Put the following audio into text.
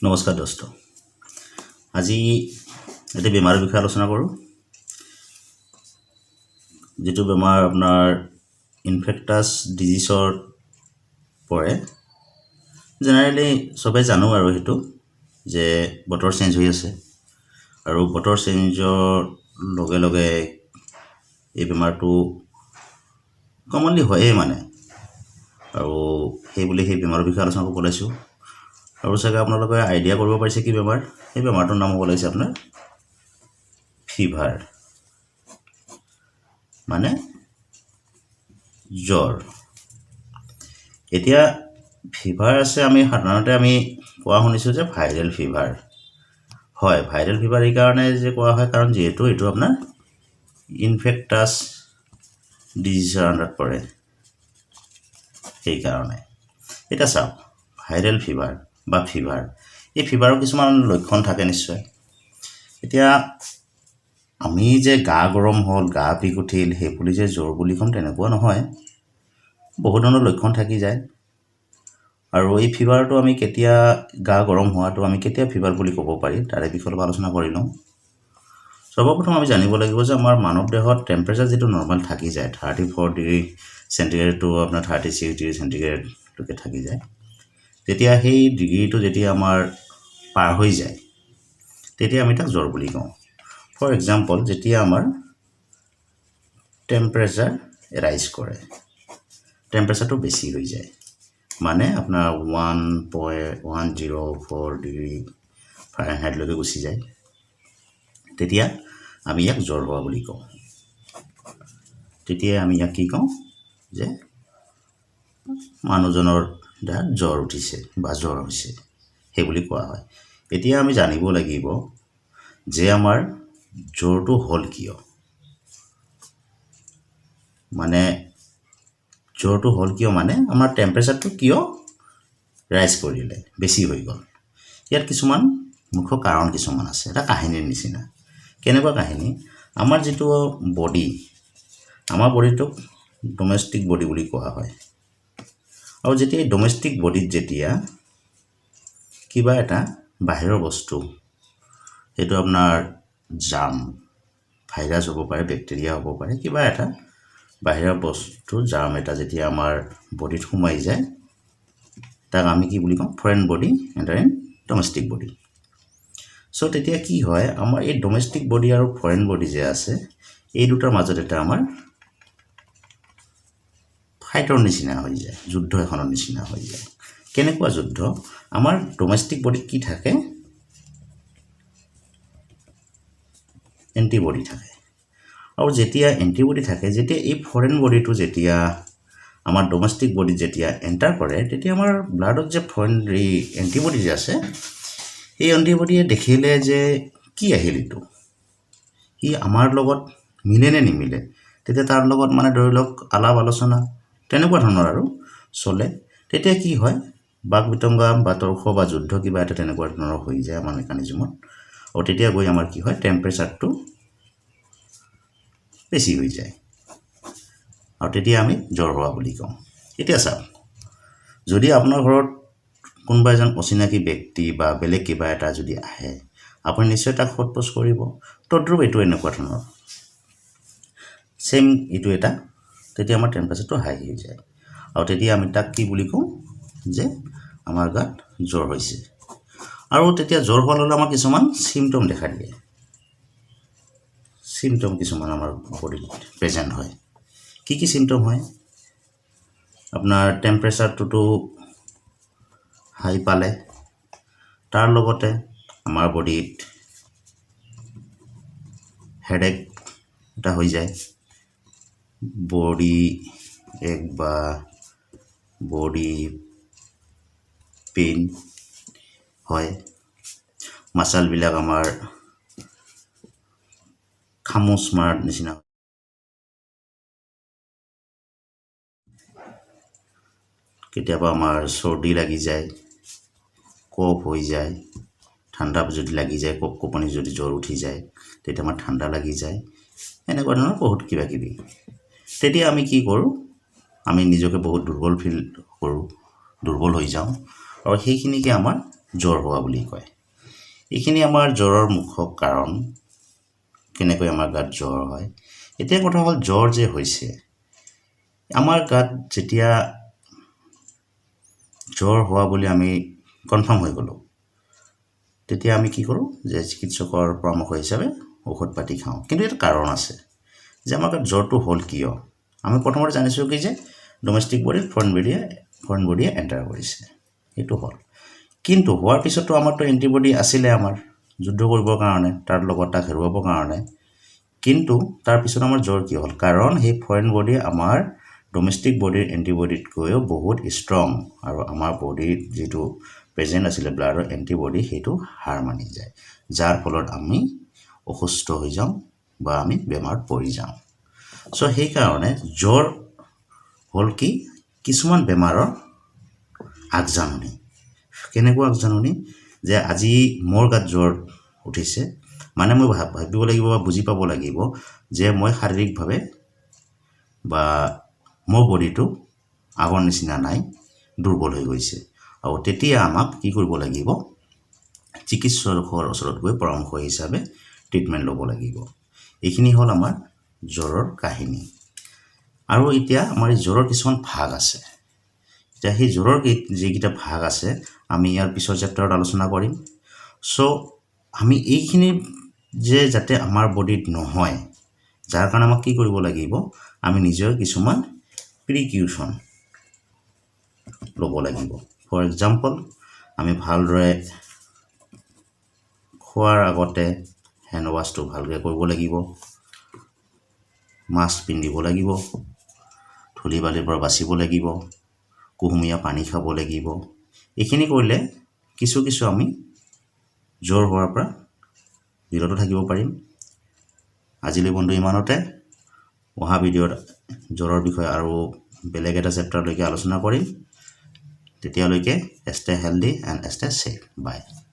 নমস্কাৰ দোস্ত, আজি এটি বেমাৰৰ বিষয়ে আলোচনা কৰোঁ, যিটো বেমাৰ আপোনাৰ ইনফেক্টাছ ডিজিজত পৰে। জেনেৰেলি চবেই জানো আৰু সেইটো যে বতৰ চেঞ্জ হৈ আছে আৰু বতৰ চেঞ্জৰ লগে লগে এই বেমাৰটো কমনলি হয়েই মানে। আৰু সেইবুলি সেই বেমাৰৰ বিষয়ে আলোচনা কৰিব ওলাইছোঁ। আৰু চাগে আপোনালোকে আইডিয়া কৰিব পাৰিছে কি বেমাৰ। সেই বেমাৰটোৰ নাম হ'ব লাগিছে আপোনাৰ ফিভাৰ, মানে জ্বৰ। এতিয়া ফিভাৰ আছে, আমি সাধাৰণতে আমি কোৱা শুনিছোঁ যে ভাইৰেল ফিভাৰ হয়। ভাইৰেল ফিভাৰ এইকাৰণে যে কোৱা হয়, কাৰণ যিহেতু এইটো আপোনাৰ ইনফেক্টাছ ডিজিজৰ আণ্ডাৰত পৰে, সেইকাৰণে। এতিয়া চাওক, ভাইৰেল ফিভাৰ বা ফিভাৰ, এই ফিভাৰৰ কিছুমান লক্ষণ থাকে নিশ্চয়। এতিয়া আমি যে গা গৰম হ'ল, গা বিষ উঠিল, সেই বুলি যে জ্বৰ বুলি ক'ম তেনেকুৱা নহয়, বহুত ধৰণৰ লক্ষণ থাকি যায়। আৰু এই ফিভাৰটো আমি কেতিয়া, গা গৰম হোৱাটো আমি কেতিয়া ফিভাৰ বুলি ক'ব পাৰি, তাৰে বিষয়ে অলপ আলোচনা কৰি লওঁ। সৰ্বপ্ৰথম আমি জানিব লাগিব যে আমাৰ মানৱ দেহত টেম্পাৰেচাৰ যিটো নৰ্মেল থাকি যায়, 34 ডিগ্ৰী চেণ্টিগ্ৰেডটো আপোনাৰ 36 ডিগ্ৰী চেণ্টিগ্ৰেডলৈকে থাকি যায়। তেতিয়া সেই ডিগ্ৰীটো যেতিয়া আমাৰ পাৰ হৈ যায়, তেতিয়া আমি তাক জ্বৰ বুলি কওঁ। ফৰ এক্সাম্পল, যেতিয়া আমাৰ টেম্পাৰেচাৰ ৰাইজ কৰে, টেম্পাৰেচাৰটো বেছি হৈ যায়, মানে আপোনাৰ 1.104 ডিগ্ৰী ফাৰেনহাইটলৈকে গুচি যায়, তেতিয়া আমি ইয়াক জ্বৰ হোৱা বুলি কওঁ। তেতিয়া আমি ইয়াক কি কওঁ যে মানুহজনৰ দেহাত জ্বৰ উঠিছে বা জ্বৰ হৈছে, সেই বুলি কোৱা হয়। এতিয়া আমি জানিব লাগিব যে আমাৰ জ্বৰটো হ'ল কিয়। মানে জ্বৰটো হ'ল কিয়, মানে আমাৰ টেম্পাৰেচাৰটো কিয় ৰাইজ কৰিলে, বেছি হৈ গ'ল। ইয়াত কিছুমান মুখ্য কাৰণ কিছুমান আছে, এটা কাহিনীৰ নিচিনা। কেনেকুৱা কাহিনী? আমাৰ যিটো বডি, আমাৰ বডিটোক ডমেষ্টিক বডি বুলি কোৱা হয়। আৰু যেতিয়া এই ডমেষ্টিক বডিত যেতিয়া কিবা এটা বাহিৰৰ বস্তু, সেইটো আপোনাৰ জাৰ্ম, ভাইৰাছ হ'ব পাৰে, বেক্টেৰিয়া হ'ব পাৰে, কিবা এটা বাহিৰৰ বস্তু, জাৰ্ম এটা যেতিয়া আমাৰ বডিত সোমাই যায়, তাক আমি কি বুলি কওঁ? Foreign body enter in domestic body. So তেতিয়া কি হয়, আমাৰ এই ডমেষ্টিক বডি আৰু ফৰেইন বডি যে আছে, এই দুটাৰ মাজত এটা আমাৰ ফাইটৰ নিচিনা হৈ যায়, যুদ্ধ এখনৰ নিচিনা হৈ যায়। কেনেকুৱা যুদ্ধ? আমাৰ ডমেষ্টিক বডিত কি থাকে? এণ্টিবডি থাকে। আৰু যেতিয়া এণ্টিবডি থাকে, যেতিয়া এই ফৰেইন বডিটো যেতিয়া আমাৰ ডমেষ্টিক বডিত যেতিয়া এণ্টাৰ কৰে, তেতিয়া আমাৰ ব্লাডত যে ফৰেইন এই এণ্টিবডি যে আছে, এই এণ্টিবডিয়ে দেখিলে যে কি আহিল এইটো, সি আমাৰ লগত মিলে নে নিমিলে, তেতিয়া তাৰ লগত মানে ধৰি লওক আলাপ আলোচনা তেনেকুৱা ধৰণৰ আৰু চলে। তেতিয়া কি হয়, বাক বিতংগা বা তৰ্ক বা যুদ্ধ কিবা এটা তেনেকুৱা ধৰণৰ হৈ যায় আমাৰ মেকানিজমত। আৰু তেতিয়া গৈ আমাৰ কি হয়, টেম্পাৰেচাৰটো বেছি হৈ যায় আৰু তেতিয়া আমি জ্বৰ হোৱা বুলি কওঁ। এতিয়া চাওক, যদি আপোনাৰ ঘৰত কোনোবা এজন অচিনাকি ব্যক্তি বা বেলেগ কিবা এটা যদি আহে, আপুনি নিশ্চয় তাক সোধ পোছ কৰিব। তদ্ৰূপ এইটো এনেকুৱা ধৰণৰ ছেইম এইটো এটা, তেতিয়া আমাৰ টেম্পাৰেচাৰটো হাই হৈ যায় আৰু তেতিয়া আমি তাক কি বুলি কওঁ যে আমাৰ গাত জ্বৰ হৈছে। আৰু তেতিয়া জ্বৰ হোৱাৰ লগে আমাৰ কিছুমান চিমটম দেখা দিয়ে। চিমটম কিছুমান আমাৰ বডিত প্ৰেজেণ্ট হয়। কি কি চিমটম হয়? আপোনাৰ টেম্পাৰেচাৰটোতো হাই পালে, তাৰ লগতে আমাৰ বডিত হেডেক এটা হৈ যায়, বডি এক বা বডি পেইন হয়, মাচালবিলাক আমাৰ খামোচ মাৰাৰ নিচিনা। কেতিয়াবা আমাৰ চৰ্দি লাগি যায়, কফ হৈ যায়, ঠাণ্ডা যদি লাগি যায়, কপ কপনি যদি জ্বৰ উঠি যায়, তেতিয়া আমাৰ ঠাণ্ডা লাগি যায়, এনেকুৱা ধৰণৰ বহুত কিবা কিবি। তেতিয়া আমি কি কৰোঁ? আমি নিজকে বহুত দুৰ্বল ফিল কৰোঁ, দুৰ্বল হৈ যাওঁ আৰু সেইখিনিকে আমাৰ জ্বৰ হোৱা বুলি কয়। এইখিনি আমাৰ জ্বৰৰ মুখ্য কাৰণ, কেনেকৈ আমাৰ গাত জ্বৰ হয়। এতিয়া কথা হ'ল, জ্বৰ যে হৈছে আমাৰ গাত, যেতিয়া জ্বৰ হোৱা বুলি আমি কনফাৰ্ম হৈ গ'লোঁ, তেতিয়া আমি কি কৰোঁ যে চিকিৎসকৰ পৰামৰ্শ হিচাপে ঔষধ পাতি খাওঁ। কিন্তু এটা কাৰণ আছে যে আমাৰ গাত জ্বৰটো হ'ল কিয়। আমি প্ৰথমতে জানিছোঁ কি যে ডমেষ্টিক বডিত ফৰেইন বডিয়ে এণ্টাৰ কৰিছে, সেইটো হ'ল। কিন্তু হোৱাৰ পিছতো আমাৰতো এণ্টিবডি আছিলে আমাৰ যুদ্ধ কৰিবৰ কাৰণে, তাৰ লগত তাক হেৰুৱাবৰ কাৰণে। কিন্তু তাৰপিছত আমাৰ জ্বৰ কিয় হ'ল? কাৰণ সেই ফৰেইন বডি আমাৰ ডমেষ্টিক বডিৰ এণ্টিবডিতকৈও বহুত ষ্ট্ৰং আৰু আমাৰ বডিত যিটো প্ৰেজেণ্ট আছিলে ব্লাডৰ এণ্টিবডি, সেইটো হাৰ মানি যায়, যাৰ ফলত আমি অসুস্থ হৈ যাওঁ বা আমি বেমাৰত পৰি যাওঁ। চ' সেইকাৰণে জ্বৰ হ'ল কি কিছুমান বেমাৰৰ আগজাননী। কেনেকুৱা আগজাননী যে আজি মোৰ গাত জ্বৰ উঠিছে মানে মই ভাবিব লাগিব বা বুজি পাব লাগিব যে মই শাৰীৰিকভাৱে বা মোৰ বডিটো আগৰ নিচিনা নাই, দুৰ্বল হৈ গৈছে। আৰু তেতিয়া আমাক কি কৰিব লাগিব? চিকিৎসকৰ ওচৰত গৈ পৰামৰ্শ হিচাপে ট্ৰিটমেণ্ট ল'ব লাগিব। এইখিনি হ'ল আমাৰ জ্বৰৰ কাহিনী। আৰু এতিয়া আমাৰ এই জ্বৰৰ কিছুমান ভাগ আছে। এতিয়া সেই জ্বৰৰ যিকেইটা ভাগ আছে, আমি ইয়াৰ পিছৰ চেপ্টাৰত আলোচনা কৰিম। চ' আমি এইখিনি যে যাতে আমাৰ বডিত নহয়, যাৰ কাৰণে আমাক কি কৰিব লাগিব? আমি নিজৰ কিছুমান প্ৰিকিউশ্যন ল'ব লাগিব। ফৰ এক্সাম্পল, আমি ভালদৰে খোৱাৰ আগতে হেণ্ড ৱাছটো ভালকৈ কৰিব লাগিব, মাস্ক পিন্ধিব লাগিব, ধূলি বালিৰ পৰা বাচিব লাগিব, কুহুমীয়া পানী খাব লাগিব। এইখিনি কৰিলে কিছু কিছু আমি জ্বৰ হোৱাৰ পৰা বিৰত থাকিব পাৰিম। আজিলৈ বন্ধু ইমানতে। অহা ভিডিঅ'ত জ্বৰৰ বিষয়ে আৰু বেলেগ এটা চেপ্টাৰলৈকে আলোচনা কৰিম। তেতিয়ালৈকে stay healthy and stay safe. Bye.